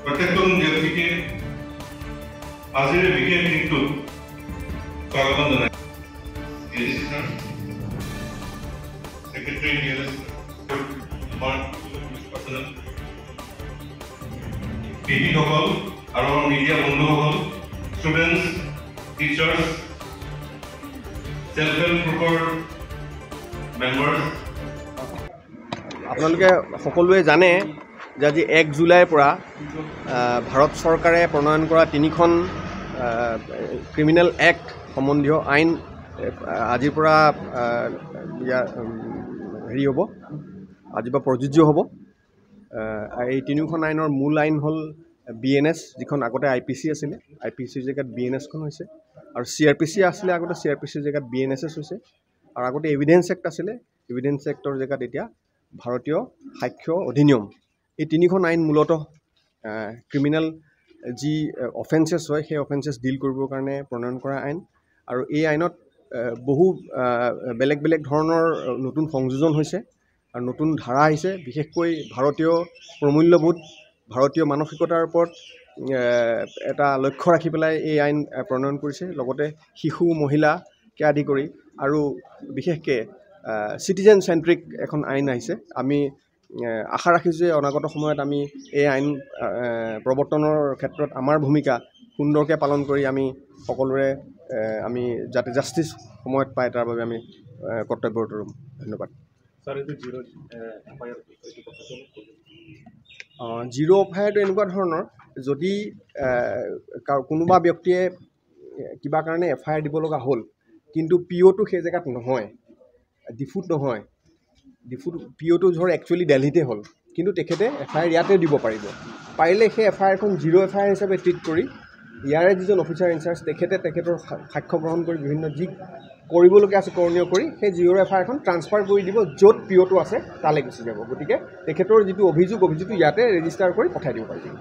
প্ৰত্যেকজন ব্যক্তিকে আজিৰ এই বিশেষ দিনটোত স্বাগতম জনাই ছেক্ৰেটাৰী, আমাৰ পেহীসকল আৰু আমাৰ মিডিয়া বন্ধুসকল, ষ্টুডেণ্টছ, টিচাৰ্ছ, চেল্ফ হেল্প গ্ৰুপৰ মেম্বাৰ্ছ। আপোনালোকে সকলোৱে জানে যে আজি 1 জুলাইৰ পৰা ভাৰত চৰকাৰে প্ৰণয়ন কৰা তিনিখন ক্ৰিমিনেল এক্ট সম্বন্ধীয় আইন আজিৰ পৰা ইয়াৰ হেৰি হ'ব, আজিৰ পৰা প্ৰযোজ্য হ'ব। এই তিনিওখন আইনৰ মূল আইন হ'ল বিএনএছ, যিখন আগতে আইপিচি আছিলে, আইপিচিৰ জেগাত বিএনএছখন হৈছে, আৰু চিআৰপিচি আছিলে আগতে, চিআৰপিচিৰ জেগাত বিএনএছএছ হৈছে, আৰু আগতে এভিডেন্স এক্ট আছিলে, এভিডেন্স এক্টৰ জেগাত এতিয়া ভাৰতীয় সাক্ষ্য অধিনিয়ম। এই তিনিখন আইন মূলতঃ ক্ৰিমিনেল যি অফেন্সেছ হয়, সেই অফেন্সেছ ডিল কৰিবৰ কাৰণে প্ৰণয়ন কৰা আইন। আৰু এই আইনত বহু বেলেগ বেলেগ ধৰণৰ নতুন সংযোজন হৈছে আৰু নতুন ধাৰা আহিছে। বিশেষকৈ ভাৰতীয় প্ৰমূল্যবোধ, ভাৰতীয় মানসিকতাৰ ওপৰত এটা লক্ষ্য ৰাখি পেলাই এই আইন প্ৰণয়ন কৰিছে। লগতে শিশু, মহিলাকে আদি কৰি আৰু বিশেষকৈ চিটিজেন চেণ্ট্ৰিক এখন আইন আহিছে। আমি আশা ৰাখিছোঁ যে অনাগত সময়ত আমি এই আইন প্ৰৱৰ্তনৰ ক্ষেত্ৰত আমাৰ ভূমিকা সুন্দৰকৈ পালন কৰি আমি সকলোৰে আমি যাতে জাষ্টিছ সময়ত পায়, তাৰ বাবে আমি কৰ্তব্যৰত ৰ'ম। ধন্যবাদ। জিৰ' এফ আই আৰটো এনেকুৱা ধৰণৰ, যদি কোনোবা ব্যক্তিয়ে কিবা কাৰণে এফ I R দিব লগা হ'ল, কিন্তু পি অ'টো সেই জেগাত নহয়, ডিফুত নহয়, ডিফুত পি অ'টো ধৰ একচুৱেলি দেলহিতে হ'ল, কিন্তু তেখেতে এফ I R ইয়াতে দিব পাৰিব। পাৰিলে সেই এফ আই আৰখন জিৰ' এফ আই আৰ হিচাপে ট্ৰিট কৰি ইয়াৰে যিজন অফিচাৰ ইনচাৰ্জ, তেখেতে তেখেতৰ সাক্ষ্য গ্ৰহণ কৰি বিভিন্ন যি কৰিবলগীয়া আছে কৰণীয় কৰি সেই জিৰ' এফ আই আৰখন ট্ৰান্সফাৰ কৰি দিব, য'ত পি অ'টো আছে তালৈ গুচি যাব। গতিকে তেখেতৰ যিটো অভিযোগ, অভিযোগটো ইয়াতে ৰেজিষ্টাৰ কৰি পঠাই দিব পাৰিব।